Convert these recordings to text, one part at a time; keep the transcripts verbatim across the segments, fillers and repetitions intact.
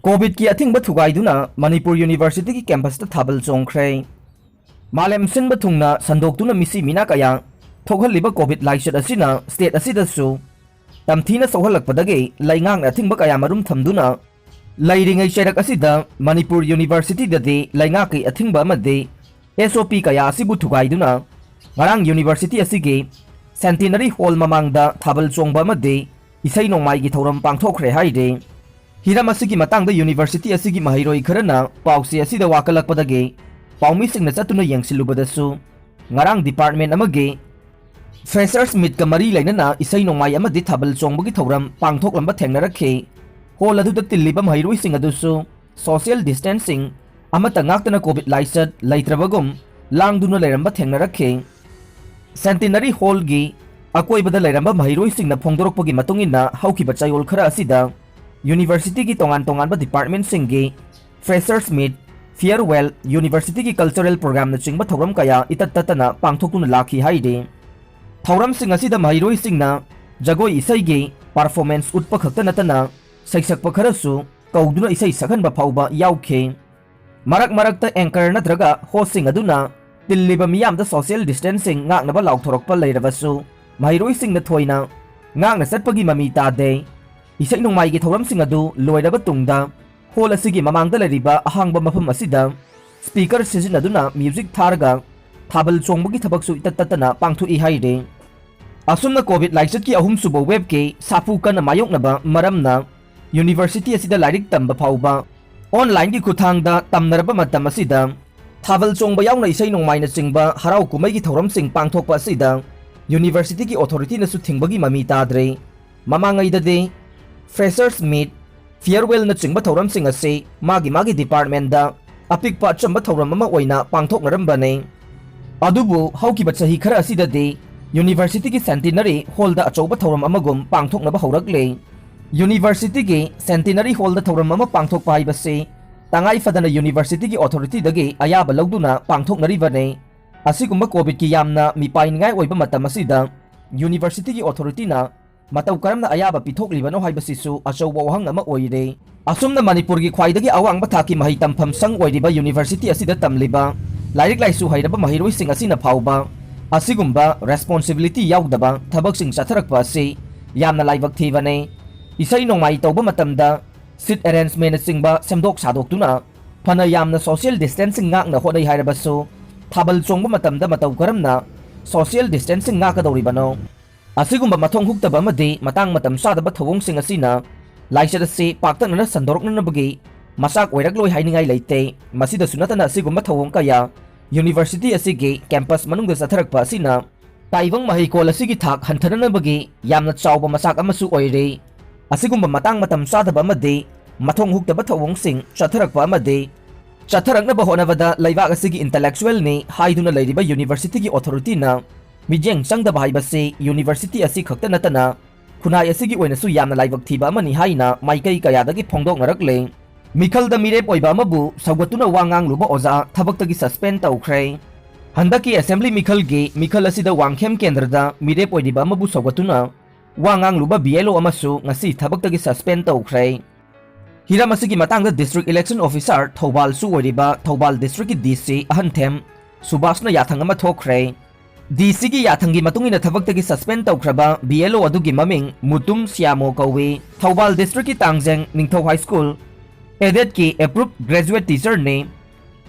ꯀꯣꯚꯤꯗꯀꯤ ꯑꯊꯤꯡꯕ ꯊꯨꯒꯥꯏꯗꯨꯅ ꯃꯅꯤꯄꯨꯔ ꯌꯨꯅꯤꯚꯔꯁꯤꯇꯤꯒꯤ ꯀꯦꯝꯄꯁꯇ ꯊꯥꯕꯜ ꯆꯣꯡꯈ꯭ꯔꯦ꯫ ꯃꯥꯂꯦꯝ ꯁꯤꯟꯕ ꯊꯨꯡꯅ ꯁꯟꯗꯣꯛꯇꯨꯅ ꯃꯤꯁꯤ ꯃꯤꯅꯥ ꯀꯌꯥ ꯊꯣꯛꯍꯜꯂꯤꯕ ꯀꯣꯚꯤꯗ ꯂꯥꯏꯆꯠ ꯑꯁꯤꯅ ꯁ꯭ꯇꯦꯠ ꯑꯁꯤꯗꯁꯨ ꯇꯝꯊꯤꯅ ꯁꯣꯛꯍꯜꯂꯛꯄꯗꯒꯤ ꯂꯩꯉꯥꯛꯅ ꯑꯊꯤꯡꯕ ꯀꯌꯥ ꯃꯔꯨꯝ ꯊꯝꯗꯨꯅ ꯂꯩꯔꯤꯉꯩ ꯆꯩꯔꯛ ꯑꯁꯤꯗ ꯃꯅꯤꯄꯨꯔ ꯌꯨꯅꯤꯚꯔꯁꯤꯇꯤꯗꯗꯤ ꯂꯩꯉꯥꯛꯀꯤ ꯑꯊꯤꯡꯕ ꯑꯃꯗꯤ ꯑꯦꯁ ꯑꯣ ꯄꯤ ꯀꯌꯥ ꯑꯁꯤꯕꯨ ꯊꯨꯒꯥꯏꯗꯨꯅ ꯉꯔꯥꯡ ꯌꯨꯅꯤꯚꯔꯁꯤꯇꯤ ꯑꯁꯤꯒꯤ ꯁꯦꯟꯇꯤꯅꯔꯤ ꯍꯣꯜ ꯃꯃꯥꯡꯗ ꯊꯥꯕꯜ ꯆꯣꯡꯕ ꯑꯃꯗꯤ ꯏꯁꯩ ꯅꯣꯡꯃꯥꯏꯒꯤ ꯊꯧꯔꯝ ꯄꯥꯡꯊꯣꯛꯈ꯭ꯔꯦ ꯍꯥꯏꯔꯤ꯫ ꯍꯤꯔꯝ ꯑꯁꯤꯒꯤ ꯃꯇꯥꯡꯗ ꯌꯨꯅꯤꯚꯔꯁꯤꯇꯤ ꯑꯁꯤꯒꯤ ꯃꯍꯩꯔꯣꯏ ꯈꯔꯅ ꯄꯥꯎꯆꯦ ꯑꯁꯤꯗ ꯋꯥꯀꯠꯂꯛꯄꯗꯒꯤ ꯄꯥꯎꯃꯤꯁꯤꯡꯅ ꯆꯠꯇꯨꯅ ꯌꯦꯡꯁꯤꯜꯂꯨꯕꯗꯁꯨ ꯉꯔꯥꯡ ꯗꯤꯄꯥꯔꯠꯃꯦꯟ ꯑꯃꯒꯤ ꯐ꯭ꯔꯦꯁꯔꯁ ꯃꯤꯠꯀ ꯃꯔꯤ ꯂꯩꯅꯅ ꯏꯁꯩ ꯅꯣꯡꯃꯥꯏ ꯑꯃꯗꯤ ꯊꯥꯕꯜ ꯆꯣꯡꯕꯒꯤ ꯊꯧꯔꯝ ꯄꯥꯡꯊꯣꯛꯂꯝꯕ ꯊꯦꯡꯅꯔꯛꯈꯤ꯫ ꯍꯣꯜ ꯑꯗꯨꯗ ꯇꯤꯜꯂꯤꯕ ꯃꯍꯩꯔꯣꯏꯁꯤꯡ ꯑꯗꯨꯁꯨ ꯁꯣꯁꯤꯌꯦꯜ ꯗꯤꯁꯇꯦꯟꯁꯤꯡ ꯑꯃꯠꯇ ꯉꯥꯛꯇꯅ ꯀꯣꯚꯤꯗ ꯂꯥꯏꯆꯠ ꯂꯩꯇ꯭ꯔꯕꯒꯨꯝ ꯂꯥꯡꯗꯨꯅ ꯂꯩꯔꯝꯕ ꯊꯦꯡꯅꯔꯛꯈꯤ꯫ ꯁꯦꯟꯇꯤꯅꯔꯤ ꯍꯣꯜꯒꯤ ꯑꯀꯣꯏꯕꯗ ꯂꯩꯔꯝꯕ ꯃꯍꯩꯔꯣꯏꯁꯤꯡꯅ ꯐꯣꯡꯗꯣꯔꯛꯄꯒꯤ ꯃꯇꯨꯡ ꯏꯟꯅ ꯍꯧꯈꯤꯕ ꯆꯌꯣꯜ ꯈꯔ ꯑꯁꯤꯗ ꯌꯨꯅꯤꯚꯔꯁꯤꯇꯤꯒꯤ ꯇꯣꯉꯥꯟ ꯇꯣꯉꯥꯟꯕ ꯗꯤꯄꯥꯔꯠꯃꯦꯟꯁꯤꯡꯒꯤ ꯐ꯭ꯔꯦꯁꯔꯁ ꯃꯤꯠ, ꯐꯤꯌꯔꯋꯦꯜ, ꯌꯨꯅꯤꯚꯔꯁꯤꯇꯤꯒꯤ ꯀꯜꯆꯔꯦꯜ ꯄ꯭ꯔꯣꯒ꯭ꯔꯥꯝꯅꯆꯤꯡꯕ ꯊꯧꯔꯝ ꯀꯌꯥ ꯏꯇꯠ ꯇꯠꯇꯅ ꯄꯥꯡꯊꯣꯛꯇꯨꯅ ꯂꯥꯛꯈꯤ ꯍꯥꯏꯔꯤ꯫ ꯊꯧꯔꯝꯁꯤꯡ ꯑꯁꯤꯗ ꯃꯍꯩꯔꯣꯏꯁꯤꯡꯅ ꯖꯒꯣꯏ ꯏꯁꯩꯒꯤ ꯄꯔꯐꯣꯔꯃꯦꯟꯁ ꯎꯠꯄ ꯈꯛꯇ ꯅꯠꯇꯅ ꯁꯩꯁꯛꯄ ꯈꯔꯁꯨ ꯀꯧꯗꯨꯅ ꯏꯁꯩ ꯁꯛꯍꯟꯕ ꯐꯥꯎꯕ ꯌꯥꯎꯈꯤ꯫ ꯃꯔꯛ ꯃꯔꯛꯇ ꯑꯦꯡꯀꯔ ꯅꯠꯇ꯭ꯔꯒ ꯍꯣꯁꯁꯤꯡ ꯑꯗꯨꯅ ꯇꯤꯜꯂꯤꯕ ꯃꯤꯌꯥꯝꯗ ꯁꯣꯁꯤꯌꯦꯜ ꯗꯤꯁꯇꯦꯟꯁꯤꯡ ꯉꯥꯛꯅꯕ ꯂꯥꯎꯊꯣꯔꯛꯄ ꯂꯩꯔꯕꯁꯨ ꯃꯍꯩꯔꯣꯏꯁꯤꯡꯅ ꯊꯣꯏꯅ ꯉꯥꯛꯅ ꯆꯠꯄꯒꯤ ꯃꯃꯤ ꯇꯥꯗꯦ꯫ ꯏꯁꯩ ꯅꯣꯡꯃꯥꯏꯒꯤ ꯊꯧꯔꯝꯁꯤꯡ ꯑꯗꯨ ꯂꯣꯏꯔꯕ ꯇꯨꯡꯗ ꯍꯣꯜ ꯑꯁꯤꯒꯤ ꯃꯃꯥꯡꯗ ꯂꯩꯔꯤꯕ ꯑꯍꯥꯡꯕ ꯃꯐꯝ ꯑꯁꯤꯗ ꯁ꯭ꯄꯤꯀꯔ ꯁꯤꯖꯤꯟꯅꯗꯨꯅ ꯃ꯭ꯌꯨꯖꯤꯛ ꯊꯥꯔꯒ ꯊꯥꯕꯜ ꯆꯣꯡꯕꯒꯤ ꯊꯕꯛꯁꯨ ꯏꯇꯠ ꯇꯠꯇꯅ ꯄꯥꯡꯊꯣꯛꯏ ꯍꯥꯏꯔꯤ꯫ ꯑꯁꯨꯝꯅ ꯀꯣꯚꯤꯗ ꯂꯥꯏꯆꯠꯀꯤ ꯑꯍꯨꯝꯁꯨꯕ ꯋꯦꯕꯀꯤ ꯁꯥꯐꯨ ꯀꯟꯅ ꯃꯥꯌꯣꯛꯅꯕ ꯃꯔꯝꯅ ꯌꯨꯅꯤꯚꯔꯁꯤꯇꯤ ꯑꯁꯤꯗ ꯂꯥꯏꯔꯤꯛ ꯇꯝꯕ ꯐꯥꯎꯕ ꯑꯣꯟꯂꯥꯏꯟꯒꯤ ꯈꯨꯠꯊꯥꯡꯗ ꯇꯝꯅꯔꯕ ꯃꯇꯝ ꯑꯁꯤꯗ ꯊꯥꯕꯜ ꯆꯣꯡꯕ ꯌꯥꯎꯅ ꯏꯁꯩ ꯅꯣꯡꯃꯥꯏꯅꯆꯤꯡꯕ ꯍꯔꯥꯎ ꯀꯨꯝꯍꯩꯒꯤ ꯊꯧꯔꯝꯁꯤꯡ ꯄꯥꯡꯊꯣꯛꯄ ꯑꯁꯤꯗ ꯌꯨꯅꯤꯚꯔꯁꯤꯇꯤꯒꯤ ꯑꯣꯊꯣꯔꯤꯇꯤꯅꯁꯨ ꯊꯤꯡꯕꯒꯤ ꯃꯃꯤ ꯇꯥꯗ꯭ꯔꯦ꯫ ꯃꯃꯥꯡꯉꯩꯗꯗꯤ ꯐ꯭ꯔꯦꯁꯔꯁ ꯃꯤꯠ, ꯐꯤꯌꯔꯋꯦꯜꯅꯆꯤꯡꯕ ꯊꯧꯔꯝꯁꯤꯡ ꯑꯁꯤ ꯃꯥꯒꯤ ꯃꯥꯒꯤ ꯗꯤꯄꯥꯔꯠꯃꯦꯟꯗ ꯑꯄꯤꯛꯄ ꯑꯆꯝꯕ ꯊꯧꯔꯝ ꯑꯃ ꯑꯣꯏꯅ ꯄꯥꯡꯊꯣꯛꯅꯔꯝꯕꯅꯤ꯫ ꯑꯗꯨꯕꯨ ꯍꯧꯈꯤꯕ ꯆꯍꯤ ꯈꯔ ꯑꯁꯤꯗꯗꯤ ꯌꯨꯅꯤꯚꯔꯁꯤꯇꯤꯒꯤ ꯁꯦꯟꯇꯤꯅꯔꯤ ꯍꯣꯜꯗ ꯑꯆꯧꯕ ꯊꯧꯔꯝ ꯑꯃꯒꯨꯝ ꯄꯥꯡꯊꯣꯛꯅꯕ ꯍꯧꯔꯛꯂꯦ꯫ ꯌꯨꯅꯤꯚꯔꯁꯤꯇꯤꯒꯤ ꯁꯦꯟꯇꯤꯅꯔꯤ ꯍꯣꯜꯗ ꯊꯧꯔꯝ ꯑꯃ ꯄꯥꯡꯊꯣꯛꯄ ꯍꯥꯏꯕꯁꯤ ꯇꯉꯥꯏ ꯐꯗꯅ ꯌꯨꯅꯤꯚꯔꯁꯤꯇꯤꯒꯤ ꯑꯣꯊꯣꯔꯤꯇꯤꯗꯒꯤ ꯑꯌꯥꯕ ꯂꯧꯗꯨꯅ ꯄꯥꯡꯊꯣꯛꯅꯔꯤꯕꯅꯤ꯫ ꯑꯁꯤꯒꯨꯝꯕ ꯀꯣꯚꯤꯗꯀꯤ ꯌꯥꯝꯅ ꯃꯤꯄꯥꯏꯅꯤꯡꯉꯥꯏ ꯑꯣꯏꯕ ꯃꯇꯝ ꯑꯁꯤꯗ ꯌꯨꯅꯤꯚꯔꯁꯤꯇꯤꯒꯤ ꯑꯣꯊꯣꯔꯤꯇꯤꯅ ꯃꯇꯧ ꯀꯔꯝꯅ ꯑꯌꯥꯕ ꯄꯤꯊꯣꯛꯂꯤꯕꯅꯣ ꯍꯥꯏꯕꯁꯤꯁꯨ ꯑꯆꯧꯕ ꯋꯥꯍꯪ ꯑꯃ ꯑꯣꯏꯔꯦ꯫ ꯑꯁꯨꯝꯅ ꯃꯅꯤꯄꯨꯔꯒꯤ ꯈ꯭ꯋꯥꯏꯗꯒꯤ ꯑꯋꯥꯡꯕ ꯊꯥꯛꯀꯤ ꯃꯍꯩ ꯇꯝꯐꯝ ꯁꯪ ꯑꯣꯏꯔꯤꯕ university ꯑꯁꯤꯗ ꯇꯝꯂꯤꯕ ꯂꯥꯏꯔꯤꯛ ꯂꯥꯏꯁꯨ ꯍꯩꯔꯕ ꯃꯍꯩꯔꯣꯏꯁꯤꯡ ꯑꯁꯤꯅ ꯐꯥꯎꯕ ꯑꯁꯤꯒꯨꯝꯕ responsibility ꯌꯥꯎꯗꯕ ꯊꯕꯛꯁꯤꯡ ꯆꯠꯊꯔꯛꯄ ꯑꯁꯤ ꯌꯥꯝꯅ ꯂꯥꯏꯕꯛ ꯊꯤꯕꯅꯤ꯫ ꯏꯁꯩ ꯅꯣꯡꯃꯥꯏ ꯇꯧꯕ ꯃꯇꯝꯗ seat arrangementꯅꯆꯤꯡꯕ ꯁꯦꯝꯗꯣꯛ ꯁꯥꯗꯣꯛꯇꯨꯅ ꯐꯅ ꯌꯥꯝꯅ social distancing ꯉꯥꯛꯅ ꯍꯣꯠꯅꯩ ꯍꯥꯏꯔꯕꯁꯨ, ꯊꯥꯕꯜ ꯆꯣꯡꯕ ꯃꯇꯝꯗ ꯃꯇꯧ ꯀꯔꯝꯅ social distancing ꯉꯥꯛꯀꯗꯧꯔꯤꯕꯅꯣ? ꯑꯁꯤꯒꯨꯝꯕ ꯃꯊꯣꯡ ꯍꯨꯛꯇꯕ ꯑꯃꯗꯤ ꯃꯇꯥꯡ ꯃꯇꯝ ꯆꯥꯗꯕ ꯊꯧꯑꯣꯡꯁꯤꯡ ꯑꯁꯤꯅ ꯂꯥꯏꯆꯠ ꯑꯁꯤ ꯄꯥꯛꯇꯛꯅꯅ ꯁꯟꯗꯣꯔꯛꯅꯅꯕꯒꯤ ꯃꯆꯥꯛ ꯑꯣꯏꯔꯛꯂꯣꯏ ꯍꯥꯏꯅꯤꯡꯉꯥꯏ ꯂꯩꯇꯦ꯫ ꯃꯁꯤꯗꯁꯨ ꯅꯠꯇꯅ ꯑꯁꯤꯒꯨꯝꯕ ꯊꯧꯑꯣꯡ ꯀꯌꯥ university ꯑꯁꯤꯒꯤ campus ꯃꯅꯨꯡꯗ ꯆꯠꯊꯔꯛꯄ ꯑꯁꯤꯅ ꯇꯥꯏꯕꯪ ꯃꯍꯩꯀꯣꯜ ꯑꯁꯤꯒꯤ ꯊꯥꯛ ꯍꯟꯊꯅꯅꯕꯒꯤ ꯌꯥꯝꯅ ꯆꯥꯎꯕ ꯃꯆꯥꯛ ꯑꯃꯁꯨ ꯑꯣꯏꯔꯤ꯫ ꯑꯁꯤꯒꯨꯝꯕ ꯃꯇꯥꯡ ꯃꯇꯝ ꯆꯥꯗꯕ ꯑꯃꯗꯤ ꯃꯊꯣꯡ ꯍꯨꯛꯇꯕ ꯊꯧꯑꯣꯡꯁꯤꯡ ꯆꯠꯊꯔꯛꯄ ꯑꯃꯗꯤ ꯆꯠꯊꯔꯛꯅꯕ ꯍꯣꯠꯅꯕꯗ ꯂꯩꯕꯥꯛ ꯑꯁꯤꯒꯤ intellectualꯅꯤ ꯍꯥꯏꯗꯨꯅ ꯂꯩꯔꯤꯕ universityꯒꯤ authorityꯅ ꯃꯤꯠꯌꯦꯡ ꯆꯪꯗꯕ ꯍꯥꯏꯕꯁꯤ university ꯑꯁꯤ ꯈꯛꯇ ꯅꯠꯇꯅ ꯈꯨꯟꯅꯥꯏ ꯑꯁꯤꯒꯤ ꯑꯣꯏꯅꯁꯨ ꯌꯥꯝꯅ ꯂꯥꯏꯕꯛ ꯊꯤꯕ ꯑꯃꯅꯤ ꯍꯥꯏꯅ ꯃꯥꯏꯀꯩ ꯀꯌꯥꯗꯒꯤ ꯐꯣꯡꯗꯣꯛꯅꯔꯛꯂꯦ꯫ ꯃꯤꯈꯜꯗ ꯃꯤꯔꯦꯞ ꯑꯣꯏꯕ ꯑꯃꯕꯨ ꯁꯧꯒꯠꯇꯨꯅ ꯋꯥ ꯉꯥꯡꯂꯨꯕ ꯑꯣꯖꯥ ꯊꯕꯛꯇꯒꯤ suspend ꯇꯧꯈ꯭ꯔꯦ꯫ ꯍꯟꯗꯛꯀꯤ assembly ꯃꯤꯈꯜꯒꯤ ꯃꯤꯈꯜ ꯑꯁꯤꯗ ꯋꯥꯡꯈꯦꯝ ꯀꯦꯟꯗ꯭ꯔꯗ ꯃꯤꯔꯦꯞ ꯑꯣꯏꯔꯤꯕ ꯑꯃꯕꯨ ꯁꯧꯒꯠꯇꯨꯅ ꯋꯥ ꯉꯥꯡꯂꯨꯕ BLO ꯑꯃꯁꯨ ꯉꯁꯤ ꯊꯕꯛꯇꯒꯤ suspend ꯇꯧꯈ꯭ꯔꯦ꯫ ꯍꯤꯔꯝ ꯑꯁꯤꯒꯤ ꯃꯇꯥꯡꯗ district election officer ꯊꯧꯕꯥꯜꯁꯨ ꯑꯣꯏꯔꯤꯕ ꯊꯧꯕꯥꯜ districtꯀꯤ DC ꯑꯍꯟꯊꯦꯝ ꯁꯨꯕꯥꯁꯅ ꯌꯥꯊꯪ ꯑꯃ ꯊꯣꯛꯈ꯭ꯔꯦ꯫ DCꯒꯤ ꯌꯥꯊꯪꯒꯤ ꯃꯇꯨꯡ ꯏꯟꯅ ꯊꯕꯛꯇꯒꯤ suspend ꯇꯧꯈ꯭ꯔꯕ BLO ꯑꯗꯨꯒꯤ ꯃꯃꯤꯡ ꯃꯨꯇꯨꯝ ꯁ꯭ꯌꯥꯃꯣ ꯀꯧꯏ꯫ ꯊꯧꯕꯥꯜ districtꯀꯤ ꯇꯥꯡꯖꯦꯡ ꯅꯤꯡꯊꯧ high school aidedꯀꯤ approved graduate teacherꯅꯤ꯫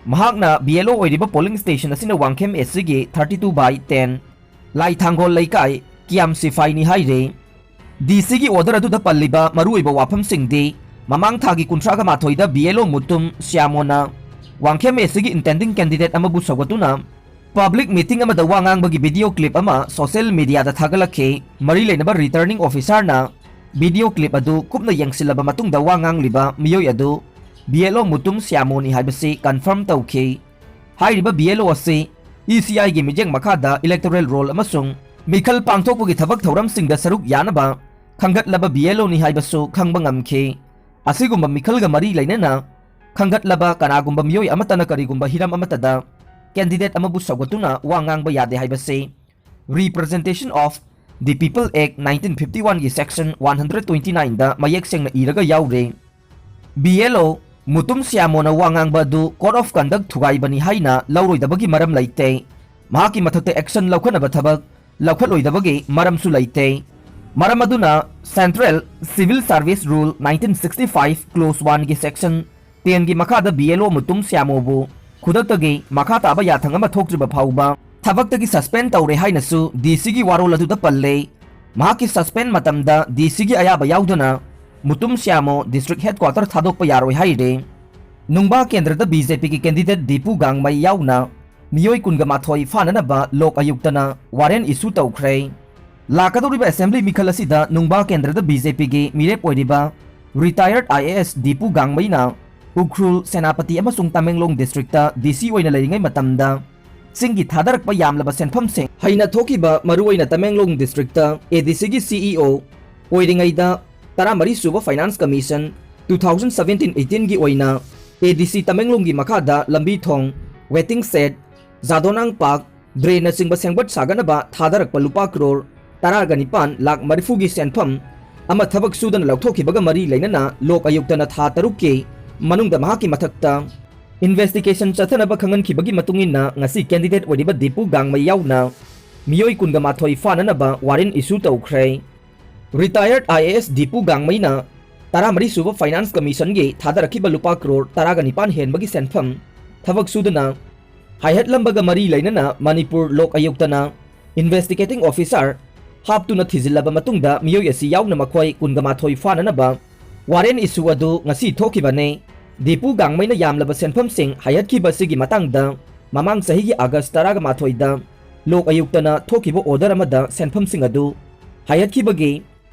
ꯃꯍꯥꯛꯅ BLO ꯑꯣꯏꯔꯤꯕ polling station ꯑꯁꯤꯅ Wangkhem ACꯒꯤ thirty two by ten, ꯂꯥꯏꯊꯥꯡꯒꯣꯜ ꯂꯩꯀꯥꯏ, ꯀꯤꯌꯥꯝ ꯁꯤꯐꯥꯏꯅꯤ ꯍꯥꯏꯔꯤ꯫ DCꯒꯤ order ꯑꯗꯨꯗ ꯄꯜꯂꯤꯕ ꯃꯔꯨꯑꯣꯏꯕ ꯋꯥꯐꯝꯁꯤꯡꯗꯤ, ꯃꯃꯥꯡ ꯊꯥꯒꯤ ꯀꯨꯟꯊ꯭ꯔꯥꯒ ꯃꯥꯊꯣꯏꯗ BLO Mutum ꯁ꯭ꯌꯥꯃꯣꯅ Wangkhem ACꯒꯤ intending candidate ꯑꯃꯕꯨ ꯁꯧꯒꯠꯇꯨꯅ public meeting ꯑꯃꯗ ꯋꯥ ꯉꯥꯡꯕꯒꯤ video clip ꯑꯃ social mediaꯗ ꯊꯥꯒꯠꯂꯛꯈꯤ꯫ ꯃꯔꯤ ꯂꯩꯅꯕ returning officerꯅ video clip ꯑꯗꯨ ꯀꯨꯞꯅ ꯌꯦꯡꯁꯤꯜꯂꯕ ꯃꯇꯨꯡꯗ ꯋꯥ ꯉꯥꯡꯂꯤꯕ ꯃꯤꯑꯣꯏ ꯑꯗꯨ BLO ꯃꯨꯇꯨꯝ ꯁ꯭ꯌꯥꯃꯣꯅꯤ ꯍꯥꯏꯕꯁꯤ confirm ꯇꯧꯈꯤ꯫ ꯍꯥꯏꯔꯤꯕ BLO ꯑꯁꯤ ECIꯒꯤ ꯃꯤꯠꯌꯦꯡ ꯃꯈꯥꯗ electoral roll ꯑꯃꯁꯨꯡ ꯃꯤꯈꯜ ꯄꯥꯡꯊꯣꯛꯄꯒꯤ ꯊꯕꯛ ꯊꯧꯔꯝꯁꯤꯡꯗ ꯁꯔꯨꯛ ꯌꯥꯅꯕ ꯈꯟꯒꯠꯂꯕ BLOꯅꯤ ꯍꯥꯏꯕꯁꯨ ꯈꯪꯕ ꯉꯝꯈꯤ꯫ ꯑꯁꯤꯒꯨꯝꯕ ꯃꯤꯈꯜꯒ ꯃꯔꯤ ꯂꯩꯅꯅ ꯈꯟꯒꯠꯂꯕ ꯀꯅꯥꯒꯨꯝꯕ ꯃꯤꯑꯣꯏ ꯑꯃꯠꯇꯅ ꯀꯔꯤꯒꯨꯝꯕ ꯍꯤꯔꯝ ꯑꯃꯠꯇꯗ candidate ꯑꯃꯕꯨ ꯁꯧꯒꯠꯇꯨꯅ ꯋꯥ ꯉꯥꯡꯕ ꯌꯥꯗꯦ ꯍꯥꯏꯕꯁꯤ Representation of the People Act nineteen fifty oneꯒꯤ section one hundred twenty nineꯗ ꯃꯌꯦꯛ ꯁꯦꯡꯅ ꯏꯔꯒ ꯌꯥꯎꯔꯦ꯫ ꯕꯤ ꯑꯦꯜ ꯑꯣ ꯃꯨꯇꯨꯝ ꯁ꯭ꯌꯥꯃꯣꯅ ꯋꯥ ꯉꯥꯡꯕ ꯑꯗꯨ code of conduct ꯊꯨꯒꯥꯏꯕꯅꯤ ꯍꯥꯏꯅ ꯂꯧꯔꯣꯏꯗꯕꯒꯤ ꯃꯔꯝ ꯂꯩꯇꯦ꯫ ꯃꯍꯥꯛꯀꯤ ꯃꯊꯛꯇ action ꯂꯧꯈꯠꯅꯕ ꯊꯕꯛ ꯂꯧꯈꯠꯂꯣꯏꯗꯕꯒꯤ ꯃꯔꯝꯁꯨ ꯂꯩꯇꯦ꯫ ꯃꯔꯝ ꯑꯗꯨꯅ Central Civil Service Rule nineteen sixty five Clause one ꯒꯤ Section ten ꯒꯤ ꯃꯈꯥꯗ ꯕꯤ ꯑꯦꯜ ꯑꯣ ꯃꯨꯇꯨꯝ ꯁ꯭ꯌꯥꯃꯣꯕꯨ ꯈꯨꯗꯛꯇꯒꯤ ꯃꯈꯥ ꯇꯥꯕ ꯌꯥꯊꯪ ꯑꯃ ꯊꯣꯛꯇ꯭ꯔꯤꯕ ꯐꯥꯎꯕ ꯊꯕꯛꯇꯒꯤ suspend ꯇꯧꯔꯦ ꯍꯥꯏꯅꯁꯨ ꯗꯤ ꯁꯤꯒꯤ ꯋꯥꯔꯣꯜ ꯑꯗꯨꯗ ꯄꯜꯂꯦ꯫ ꯃꯍꯥꯛꯀꯤ suspend ꯃꯇꯝꯗ ꯗꯤ ꯁꯤꯒꯤ ꯑꯌꯥꯕ ꯌꯥꯎꯗꯅ ꯃꯨꯇꯨꯝ ꯁ꯭ꯌꯥꯃꯣ district headquarter ꯊꯥꯗꯣꯛꯄ ꯌꯥꯔꯣꯏ ꯍꯥꯏꯔꯦ꯫ ꯅꯨꯡꯕꯥ ꯀꯦꯟꯗ꯭ꯔꯗ ꯕꯤ ꯖꯦ ꯄꯤꯒꯤ candidate ꯗꯤꯄꯨ ꯒꯥꯡꯃꯩ ꯌꯥꯎꯅ ꯃꯤꯑꯣꯏ ꯀꯨꯟꯒ ꯃꯥꯊꯣꯏ ꯐꯥꯅꯅꯕ ꯂꯣꯛ ꯑꯌꯨꯛꯇꯅ warrant issue ꯇꯧꯈ꯭ꯔꯦ꯫ ꯂꯥꯛꯀꯗꯧꯔꯤꯕ assembly ꯃꯤꯈꯜ ꯑꯁꯤꯗ ꯅꯨꯡꯕꯥ ꯀꯦꯟꯗ꯭ꯔꯗ ꯕꯤ ꯖꯦ ꯄꯤꯒꯤ ꯃꯤꯔꯦꯞ ꯑꯣꯏꯔꯤꯕ retired I A S Dipu ꯒꯥꯡꯃꯩꯅ Ukhrul, Senapati ꯑꯃꯁꯨꯡ ꯇꯃꯦꯡꯂꯣꯡ district ꯗꯤ ꯁꯤ ꯑꯣꯏꯅ ꯂꯩꯔꯤꯉꯩ ꯃꯇꯝꯗ ꯆꯤꯡꯒꯤ ꯊꯥꯗꯔꯛꯄ ꯌꯥꯝꯂꯕ ꯁꯦꯟꯐꯝꯁꯤꯡ ꯍꯩꯅ ꯊꯣꯛꯈꯤꯕ, ꯃꯔꯨꯑꯣꯏꯅ ꯇꯃꯦꯡꯂꯣꯡ district ꯑꯦ ꯗꯤ ꯁꯤꯒꯤ ꯁꯤ ꯏ ꯑꯣ ꯑꯣꯏꯔꯤꯉꯩꯗ ꯇꯔꯥꯃꯔꯤ ꯁꯨꯕ Finance Commission two thousand seventeen eighteen ꯒꯤ ꯑꯣꯏꯅ ꯑꯦ ꯗꯤ ꯁꯤ ꯇꯃꯦꯡꯂꯣꯡꯒꯤ ꯃꯈꯥꯗ ꯂꯝꯕꯤ ꯊꯣꯡ, waiting shed, ꯖꯥꯗꯣꯅꯥꯡ ꯄꯥꯛ, drain ꯅꯆꯤꯡꯕ ꯁꯦꯝꯒꯠ ꯁꯥꯒꯠꯅꯕ ꯊꯥꯗꯔꯛꯄ ꯂꯨꯄꯥ ꯀ꯭ꯔꯣꯔ ꯇꯔꯥꯒ ꯅꯤꯄꯥꯟ ꯂꯥꯛ ꯃꯔꯤꯐꯨꯒꯤ ꯁꯦꯟꯐꯝ ꯑꯃ ꯊꯕꯛ ꯁꯨꯗꯅ ꯂꯧꯊꯣꯛꯈꯤꯕꯒ ꯃꯔꯤ ꯂꯩꯅꯅ ꯂꯣꯛ ꯑꯌꯨꯛꯇꯅ ꯊꯥ ꯇꯔꯨꯛꯀꯤ ꯃꯅꯨꯡꯗ ꯃꯍꯥꯛꯀꯤ ꯃꯊꯛꯇ investigation ꯆꯠꯊꯅꯕ ꯈꯪꯍꯟꯈꯤꯕꯒꯤ ꯃꯇꯨꯡ ꯏꯟꯅ ꯉꯁꯤ candidate ꯑꯣꯏꯔꯤꯕ ꯗꯤꯄꯨ ꯒꯥꯡꯃꯩ ꯌꯥꯎꯅ ꯃꯤꯑꯣꯏ ꯀꯨꯟꯒ ꯃꯥꯊꯣꯏ ꯐꯥꯅꯅꯕ warrant issue ꯇꯧꯈ꯭ꯔꯦ꯫ Retired I A S Dipu ꯒꯥꯡꯃꯩꯅ ꯇꯔꯥꯃꯔꯤ ꯁꯨꯕ Finance Commission ꯒꯤ ꯊꯥꯗꯔꯛꯈꯤꯕ ꯂꯨꯄꯥ ꯀ꯭ꯔꯣꯔ ꯇꯔꯥꯒ ꯅꯤꯄꯥꯟ ꯍꯦꯟꯕꯒꯤ ꯁꯦꯟꯐꯝ ꯊꯕꯛ ꯁꯨꯗꯅ ꯍꯥꯏꯍꯠꯂꯝꯕꯒ ꯃꯔꯤ ꯂꯩꯅꯅ ꯃꯅꯤꯄꯨꯔ ꯂꯣꯛ ꯑꯌꯨꯛꯇꯅ investigating officer ꯍꯥꯞꯇꯨꯅ ꯊꯤꯖꯤꯜꯂꯕ ꯃꯇꯨꯡꯗ ꯃꯤꯑꯣꯏ ꯑꯁꯤ ꯌꯥꯎꯅ ꯃꯈꯣꯏ ꯀꯨꯟꯒ ꯃꯥꯊꯣꯏ ꯐꯥꯅꯅꯕ warrant issue ꯑꯗꯨ ꯉꯁꯤ ꯊꯣꯛꯈꯤꯕꯅꯤ꯫ ꯗꯤꯄꯨ ꯒꯥꯡꯃꯩꯅ ꯌꯥꯝꯂꯕ ꯁꯦꯟꯐꯝꯁꯤꯡ ꯍꯥꯏꯍꯠꯈꯤꯕ ꯑꯁꯤꯒꯤ ꯃꯇꯥꯡꯗ ꯃꯃꯥꯡ ꯆꯍꯤꯒꯤ ꯑꯥꯒꯁ ꯇꯔꯥꯒ ꯃꯥꯊꯣꯏꯗ ꯂꯣꯛ ꯑꯌꯨꯛꯇꯅ ꯊꯣꯛꯈꯤꯕ order ꯑꯃꯗ ꯁꯦꯟꯐꯝꯁꯤꯡ ꯑꯗꯨ ꯍꯥꯏꯍꯠꯈꯤꯕꯒꯤ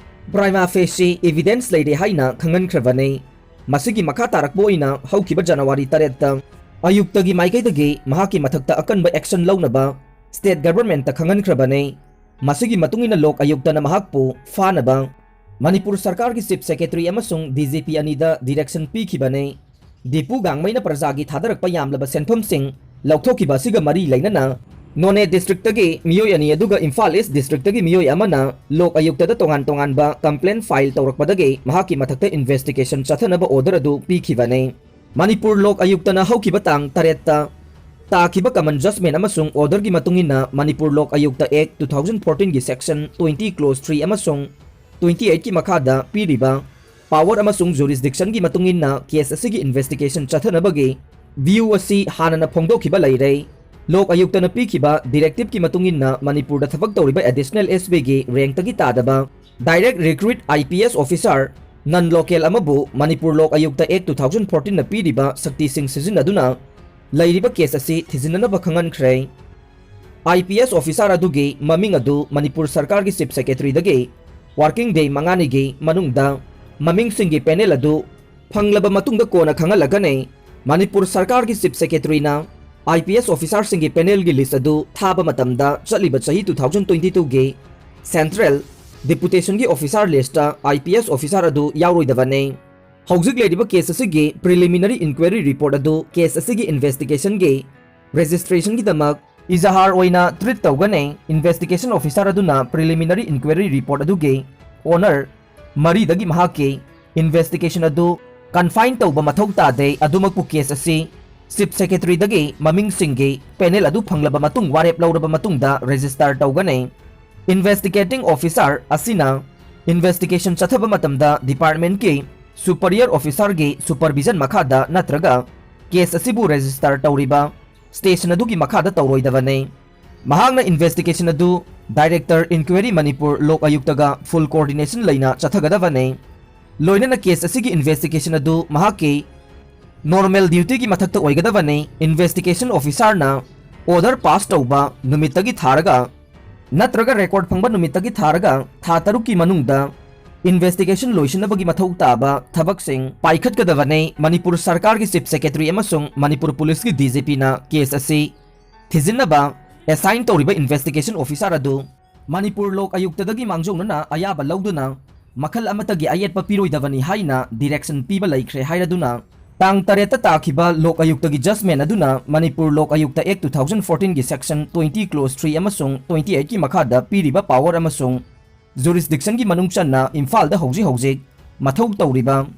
prima facie evidence ꯂꯩꯔꯦ ꯍꯥꯏꯅ ꯈꯪꯍꯟꯈ꯭ꯔꯕꯅꯤ꯫ ꯃꯁꯤꯒꯤ ꯃꯈꯥ ꯇꯥꯔꯛꯄ ꯑꯣꯏꯅ ꯍꯧꯈꯤꯕ ꯖꯅꯋꯥꯔꯤ ꯇꯔꯦꯠꯇ ꯑꯌꯨꯛꯇꯒꯤ ꯃꯥꯏꯀꯩꯗꯒꯤ ꯃꯍꯥꯛꯀꯤ ꯃꯊꯛꯇ ꯑꯀꯟꯕ action ꯂꯧꯅꯕ state government ꯇ ꯈꯪꯍꯟꯈ꯭ꯔꯕꯅꯤ꯫ ꯃꯁꯤꯒꯤ ꯃꯇꯨꯡ ꯏꯟꯅ ꯂꯣꯛ ꯑꯌꯨꯛꯇꯅ ꯃꯍꯥꯛꯄꯨ ꯐꯥꯅꯕ ꯃꯅꯤꯄꯨꯔ ꯁꯔꯀꯥꯔꯒꯤ Chief Secretary ꯑꯃꯁꯨꯡ ꯗꯤ ꯖꯤ ꯄꯤ ꯑꯅꯤꯗ direction ꯄꯤꯈꯤꯕꯅꯤ꯫ ꯗꯤꯄꯨ ꯒꯥꯡꯃꯩꯅ ꯄ꯭ꯔꯖꯥꯒꯤ ꯊꯥꯗꯔꯛꯄ ꯌꯥꯝꯂꯕ ꯁꯦꯟꯐꯝꯁꯤꯡ ꯂꯧꯊꯣꯛꯈꯤꯕ ꯑꯁꯤꯒ ꯃꯔꯤ ꯂꯩꯅꯅ ꯅꯣꯅꯦ ꯗꯤꯁꯇ꯭ꯔꯤꯛꯇꯒꯤ ꯃꯤꯑꯣꯏ ꯑꯅꯤ ꯑꯗꯨꯒ ꯏꯝꯐꯥꯜ ꯏꯁ ꯗꯤꯁꯇ꯭ꯔꯤꯛꯇꯒꯤ ꯃꯤꯑꯣꯏ ꯑꯃꯅ ꯂꯣꯛ ꯑꯌꯨꯛꯇꯗ ꯇꯣꯉꯥꯟ ꯇꯣꯉꯥꯟꯕ ꯀꯝꯄ꯭ꯂꯦꯟ ꯐꯥꯏꯜ ꯇꯧꯔꯛꯄꯗꯒꯤ ꯃꯍꯥꯛꯀꯤ ꯃꯊꯛꯇ ꯏꯟꯚꯦꯁꯇꯤꯒꯦꯁꯟ ꯆꯠꯊꯅꯕ ꯑꯣꯔꯗꯔ ꯑꯗꯨ ꯄꯤꯈꯤꯕꯅꯤ꯫ ꯃꯅꯤꯄꯨꯔ ꯂꯣꯛ ꯑꯌꯨꯛꯇꯅ ꯍꯧꯈꯤꯕ ꯇꯥꯡ ꯇꯔꯦꯠꯇ ꯇꯥꯈꯤꯕ ꯀꯃꯟ ꯖꯖꯃꯦꯟ ꯑꯃꯁꯨꯡ ꯑꯣꯔꯗꯔꯒꯤ ꯃꯇꯨꯡ ꯏꯟꯅ Manipur Lok Ayukta act two thousand fourteenꯒꯤ ꯁꯦꯛꯁꯟ twenty clause three ꯑꯃꯁꯨꯡ twenty eightꯀꯤ ꯃꯈꯥꯗ ꯄꯤꯔꯤꯕ ꯄꯥꯋꯔ ꯑꯃꯁꯨꯡ ꯖꯨꯔꯤꯁꯗꯤꯛꯁꯟꯒꯤ ꯃꯇꯨꯡ ꯏꯟꯅ ꯀꯦꯁ ꯑꯁꯤꯒꯤ ꯏꯟꯚꯦꯁꯇꯤꯒꯦꯁꯟ ꯆꯠꯊꯅꯕꯒꯤ ꯚ꯭ꯌꯨ ꯑꯁꯤ ꯍꯥꯟꯅꯅ ꯐꯣꯡꯗꯣꯛꯈꯤꯕ ꯂꯩꯔꯦ꯫ ꯂꯣꯛ ꯑꯌꯨꯛꯇꯅ ꯄꯤꯈꯤꯕ ꯗꯤꯔꯦꯛꯇꯤꯚꯀꯤ ꯃꯇꯨꯡ ꯏꯟꯅ ꯃꯅꯤꯄꯨꯔꯗ ꯊꯕꯛ ꯇꯧꯔꯤꯕ ꯑꯦꯗꯤꯁꯅꯦꯜ ꯑꯦꯁ ꯄꯤꯒꯤ ꯔꯦꯡꯛꯇꯒꯤ ꯇꯥꯗꯕ ꯗꯥꯏꯔꯦꯛ ꯔꯤꯀ꯭ꯔꯨꯏꯠ ꯑꯥꯏ ꯄꯤ ꯑꯦꯁ ꯑꯣꯐꯤꯁꯥꯔ ꯅꯟ ꯂꯣꯀꯦꯜ ꯑꯃꯕꯨ Manipur Lok Ayukta act two thousand fourteenꯅ ꯄꯤꯔꯤꯕ ꯁꯛꯇꯤꯁꯤꯡ ꯁꯤꯖꯤꯟꯅꯗꯨꯅ ꯂꯩꯔꯤꯕ ꯀꯦꯁ ꯑꯁꯤ ꯊꯤꯖꯤꯟꯅꯅꯕ ꯈꯪꯍꯟꯈ꯭ꯔꯦ꯫ ꯑꯥꯏ ꯄꯤ ꯑꯦꯁ ꯑꯣꯐꯤꯁꯥꯔ ꯑꯗꯨꯒꯤ ꯃꯃꯤꯡ ꯑꯗꯨ ꯃꯅꯤꯄꯨꯔ ꯁꯔꯀꯥꯔꯒꯤ ꯆꯤꯐ ꯁꯦꯀ꯭ꯔꯦꯇꯔꯤꯗꯒꯤ ꯋꯥꯔꯀꯤꯡ ꯗꯦ ꯃꯉꯥꯅꯤꯒꯤ ꯃꯅꯨꯡꯗ ꯃꯃꯤꯡꯁꯤꯡꯒꯤ ꯄꯦꯅꯦꯜ ꯑꯗꯨ ꯐꯪꯂꯕ ꯃꯇꯨꯡꯗ ꯀꯣꯟꯅ ꯈꯪꯍꯜꯂꯒꯅꯤ꯫ ꯃꯅꯤꯄꯨꯔ ꯁꯔꯀꯥꯔꯒꯤ ꯆꯤꯐ ꯁꯦꯀ꯭ꯔꯦꯇꯔꯤꯅ ꯑꯥꯏ ꯄꯤ ꯑꯦꯁ ꯑꯣꯐꯤꯁꯥꯔꯁꯤꯡꯒꯤ ꯄꯦꯅꯦꯜꯒꯤ ꯂꯤꯁ ꯑꯗꯨ ꯊꯥꯕ ꯃꯇꯝꯗ ꯆꯠꯂꯤꯕ ꯆꯍꯤ two thousand twenty twoꯒꯤ ꯁꯦꯟꯇ꯭ꯔꯦꯜ ꯗꯤꯄꯨꯇꯦꯁꯟꯒꯤ officer list I P S officer ꯑꯗꯨ ꯌꯥꯎꯔꯣꯏꯗꯕꯅꯤ꯫ ꯍꯧꯖꯤꯛ ꯂꯩꯔꯤꯕ ꯀꯦꯁ ꯑꯁꯤꯒꯤ ꯄ꯭ꯔꯤꯂꯤꯃꯤꯅꯔꯤ ꯏꯟꯀ꯭ꯋꯥꯏꯔꯤ ꯔꯤꯄꯣꯔꯠ ꯑꯗꯨ ꯀꯦꯁ ꯑꯁꯤꯒꯤ ꯏꯟꯚꯦꯁꯇꯤꯒꯦꯁꯟꯒꯤ ꯔꯦꯖꯤꯁꯇ꯭ꯔꯦꯁꯟꯒꯤꯗꯃꯛ ꯏꯖꯍꯥꯔ ꯑꯣꯏꯅ ꯇ꯭ꯔꯤꯠ ꯇꯧꯒꯅꯤ꯫ ꯏꯟꯚꯦꯁꯇꯤꯒꯦꯁꯟ ꯑꯣꯐꯤꯁꯥꯔ ꯑꯗꯨꯅ ꯄ꯭ꯔꯤꯂꯤꯃꯤꯅꯔꯤ ꯏꯟꯀ꯭ꯋꯥꯏꯔꯤ ꯔꯤꯄꯣꯔꯠ ꯑꯗꯨꯒꯤ ꯑꯣꯅꯔ ꯃꯔꯤꯗꯒꯤ ꯃꯍꯥꯛꯀꯤ ꯏꯟꯚꯦꯁꯇꯤꯒꯦꯁꯟ ꯑꯗꯨ ꯀꯟꯐꯥꯏꯟ ꯇꯧꯕ ꯃꯊꯧ ꯇꯥꯗꯦ꯫ ꯑꯗꯨꯃꯛꯄꯨ ꯀꯦꯁ ꯑꯁꯤ ꯆꯤꯐ ꯁꯦꯀ꯭ꯔꯦꯇꯔꯤꯗꯒꯤ ꯃꯃꯤꯡꯁꯤꯡꯒꯤ ꯄꯦꯅꯦꯜ ꯑꯗꯨ ꯐꯪꯂꯕ ꯃꯇꯨꯡ ꯋꯥꯔꯦꯞ ꯂꯧꯔꯕ ꯃꯇꯨꯡꯗ ꯔꯦꯖꯤꯁꯇꯥꯔ ꯇꯧꯒꯅꯤ꯫ ꯏꯟꯚꯦꯁꯇꯤꯒꯦꯇꯤꯡ ꯑꯣꯐꯤꯁꯥꯔ ꯑꯁꯤꯅ ꯏꯟꯚꯦꯁꯇꯤꯒꯦꯁꯟ ꯆꯠꯊꯕ ꯃꯇꯝꯗ ꯗꯤꯄꯥꯔꯠꯃꯦꯟꯠꯀꯤ ꯁꯨꯄꯔꯤꯌꯔ ꯑꯣꯐꯤꯁꯥꯔꯒꯤ ꯁꯨꯄꯔꯚꯤꯖꯟ ꯃꯈꯥꯗ ꯅꯠꯇ꯭ꯔꯒ ꯀꯦꯁ ꯑꯁꯤꯕꯨ ꯔꯦꯖꯤꯁꯇꯥꯔ ꯇꯧꯔꯤꯕ ꯁ꯭ꯇꯦꯁꯟ ꯑꯗꯨꯒꯤ ꯃꯈꯥꯗ ꯇꯧꯔꯣꯏꯗꯕꯅꯤ꯫ ꯃꯍꯥꯛꯅ ꯏꯟꯚꯦꯁꯇꯤꯒꯦꯁꯟ ꯑꯗꯨ ꯗꯥꯏꯔꯦꯛꯇꯔ ꯏꯟꯀ꯭ꯋꯥꯏꯔꯤ ꯃꯅꯤꯄꯨꯔ ꯂꯣꯛ ꯑꯌꯨꯛꯇꯒ ꯐꯨꯜ ꯀꯣꯑꯣꯔꯗꯤꯅꯦꯁꯟ ꯂꯩꯅ ꯆꯠꯊꯒꯗꯕꯅꯤ꯫ ꯂꯣꯏꯅꯅ ꯀꯦꯁ ꯑꯁꯤꯒꯤ ꯏꯟꯚꯦꯁꯇꯤꯒꯦꯁꯟ ꯑꯗꯨ ꯃꯍꯥꯛꯀꯤ ꯅꯣꯔꯃꯦꯜ ꯗ꯭ꯌꯨꯇꯤꯒꯤ ꯃꯊꯛꯇ ꯑꯣꯏꯒꯗꯕꯅꯤ꯫ ꯏꯟꯚꯦꯁꯇꯤꯒꯦꯁꯟ ꯑꯣꯐꯤꯁꯥꯔꯅ ꯑꯣꯔꯗꯔ ꯄꯥꯁ ꯇꯧꯕ ꯅꯨꯃꯤꯠꯇꯒꯤ ꯊꯥꯔꯒ ꯅꯠꯇ꯭ꯔꯒ ꯔꯦꯀꯣꯔꯗ ꯐꯪꯕ ꯅꯨꯃꯤꯠꯇꯒꯤ ꯊꯥꯔꯒ ꯊꯥ ꯇꯔꯨꯛꯀꯤ ꯃꯅꯨꯡꯗ ꯏꯟꯚꯦꯁꯇꯤꯒꯦꯁꯟ ꯂꯣꯏꯁꯤꯟꯅꯕꯒꯤ ꯃꯊꯧ ꯇꯥꯕ ꯊꯕꯛꯁꯤꯡ ꯄꯥꯏꯈꯠꯀꯗꯕꯅꯤ꯫ ꯃꯅꯤꯄꯨꯔ ꯁꯔꯀꯥꯔꯒꯤ ꯆꯤꯐ ꯁꯦꯀ꯭ꯔꯦꯇꯔꯤ ꯑꯃꯁꯨꯡ ꯃꯅꯤꯄꯨꯔ ꯄꯨꯂꯤꯁꯀꯤ ꯗꯤ ꯖꯤ ꯄꯤꯅ ꯀꯦꯁ ꯑꯁꯤ ꯊꯤꯖꯤꯟꯅꯕ ꯑꯦꯁꯥꯏꯟ ꯇꯧꯔꯤꯕ ꯏꯟꯚꯦꯁꯇꯤꯒꯦꯁꯟ ꯑꯣꯐꯤꯁꯥꯔ ꯑꯗꯨ ꯃꯅꯤꯄꯨꯔ ꯂꯣꯛ ꯑꯌꯨꯛꯇꯗꯒꯤ ꯃꯥꯡꯖꯧꯅꯅ ꯑꯌꯥꯕ ꯂꯧꯗꯨꯅ ꯃꯈꯜ ꯑꯃꯠꯇꯒꯤ ꯑꯌꯦꯠꯄ ꯄꯤꯔꯣꯏꯗꯕꯅꯤ ꯍꯥꯏꯅ ꯗꯤꯔꯦꯛꯁꯟ ꯄꯤꯕ ꯂꯩꯈ꯭ꯔꯦ ꯍꯥꯏꯔꯗꯨꯅ ꯇꯥꯡ ꯇꯔꯦꯠꯇ ꯇꯥꯈꯤꯕ ꯂꯣꯛ ꯑꯌꯨꯛꯇꯒꯤ judgment ꯑꯗꯨꯅ ꯃꯅꯤꯄꯨꯔ ꯂꯣꯛ ꯑꯌꯨꯛꯇ Act two thousand fourteen ꯒꯤ section twenty clause three ꯑꯃꯁꯨꯡ twenty eight ꯀꯤ ꯃꯈꯥꯗ ꯄꯤꯔꯤꯕ power ꯑꯃꯁꯨꯡ jurisdiction ꯒꯤ ꯃꯅꯨꯡ ꯆꯟꯅ ꯏꯝꯐꯥꯜꯗ ꯍꯧꯖꯤꯛ ꯍꯧꯖꯤꯛ ꯃꯊꯧ ꯇꯧꯔꯤꯕ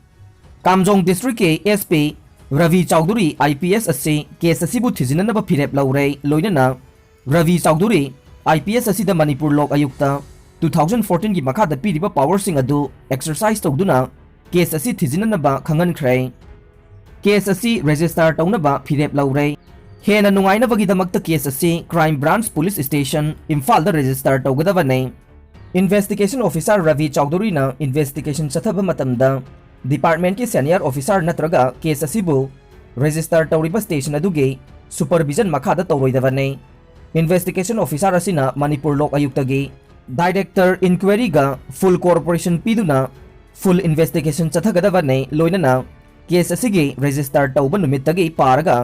ꯀꯥꯝꯖꯣꯡ district ꯀꯤ SP ꯔꯕꯤ ꯆꯧꯙꯨꯔꯤ IPS ꯑꯁꯤ case ꯑꯁꯤꯕꯨ ꯊꯤꯖꯤꯟꯅꯅꯕ ꯐꯤꯔꯦꯞ ꯂꯧꯔꯦ꯫ ꯂꯣꯏꯅꯅ ꯔꯕꯤ ꯆꯧꯙꯨꯔꯤ IPS ꯑꯁꯤꯗ ꯃꯅꯤꯄꯨꯔ ꯂꯣꯛ ꯑꯌꯨꯛꯇ two thousand fourteen ꯒꯤ ꯃꯈꯥꯗ ꯄꯤꯔꯤꯕ power ꯁꯤꯡ ꯑꯗꯨ exercise ꯇꯧꯗꯨꯅ case ꯑꯁꯤ ꯊꯤꯖꯤꯟꯅꯅꯕ ꯈꯪꯍꯟꯈ꯭ꯔꯦ꯫ Case ꯑꯁꯤ register ꯇꯧꯅꯕ ꯐꯤꯔꯦꯞ ꯂꯧꯔꯦ꯫ ꯍꯦꯟꯅ ꯅꯨꯡꯉꯥꯏꯅꯕꯒꯤꯗꯃꯛꯇ case ꯑꯁꯤ Crime Branch Police Station ꯏꯝꯐꯥꯜꯗ register ꯇꯧꯒꯗꯕꯅꯤ꯫ Investigation officer ꯔꯕꯤ ꯆꯧꯙꯨꯔꯤꯅ investigation ꯆꯠꯊꯕ ꯃꯇꯝꯗ department ꯀꯤ senior officer ꯅꯠꯇ꯭ꯔꯒ case ꯑꯁꯤꯕꯨ register ꯇꯧꯔꯤꯕ station ꯑꯗꯨꯒꯤ supervision ꯃꯈꯥꯗ ꯇꯧꯔꯣꯏꯗꯕꯅꯤ꯫ Investigation officer ꯑꯁꯤꯅ ꯃꯅꯤꯄꯨꯔ ꯂꯣꯛ ꯑꯌꯨꯛꯇꯒꯤ director inquiry ꯒ full cooperation ꯄꯤꯗꯨꯅ full investigation ꯆꯠꯊꯒꯗꯕꯅꯤ꯫ ꯂꯣꯏꯅꯅ case ꯑꯁꯤꯒꯤ register ꯇꯧꯕ ꯅꯨꯃꯤꯠꯇꯒꯤ ꯄꯥꯔꯒ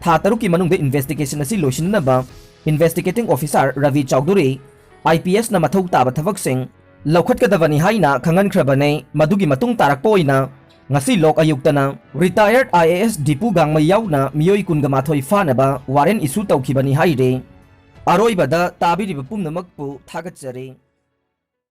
ꯊꯥ ꯇꯔꯨꯛꯀꯤ ꯃꯅꯨꯡꯗ investigation ꯑꯁꯤ ꯂꯣꯏꯁꯤꯟꯅꯕ investigating officer Ravi Chaudhuri IPS ꯅ ꯃꯊꯧ ꯇꯥꯕ ꯊꯕꯛꯁꯤꯡ ꯂꯧꯈꯠꯀꯗꯕꯅꯤ ꯍꯥꯏꯅ ꯈꯪꯍꯟꯈ꯭ꯔꯕꯅꯤ꯫ ꯃꯗꯨꯒꯤ ꯃꯇꯨꯡ ꯇꯥꯔꯛꯄ ꯑꯣꯏꯅ ꯉꯁꯤ ꯂꯣꯛ ꯑꯌꯨꯛꯇꯅ retired IAS ꯗꯤꯄꯨ ꯒꯥꯡꯃꯩ ꯌꯥꯎꯅ ꯃꯤꯑꯣꯏ ꯀꯨꯟꯒ ꯃꯥꯊꯣꯏ ꯐꯥꯅꯕ warrant issue ꯇꯧꯈꯤꯕꯅꯤ ꯍꯥꯏꯔꯤ꯫ ꯑꯔꯣꯏꯕꯗ ꯇꯥꯕꯤꯔꯤꯕ ꯄꯨꯝꯅꯃꯛꯄꯨ ꯊꯥꯒꯠꯆꯔꯤ꯫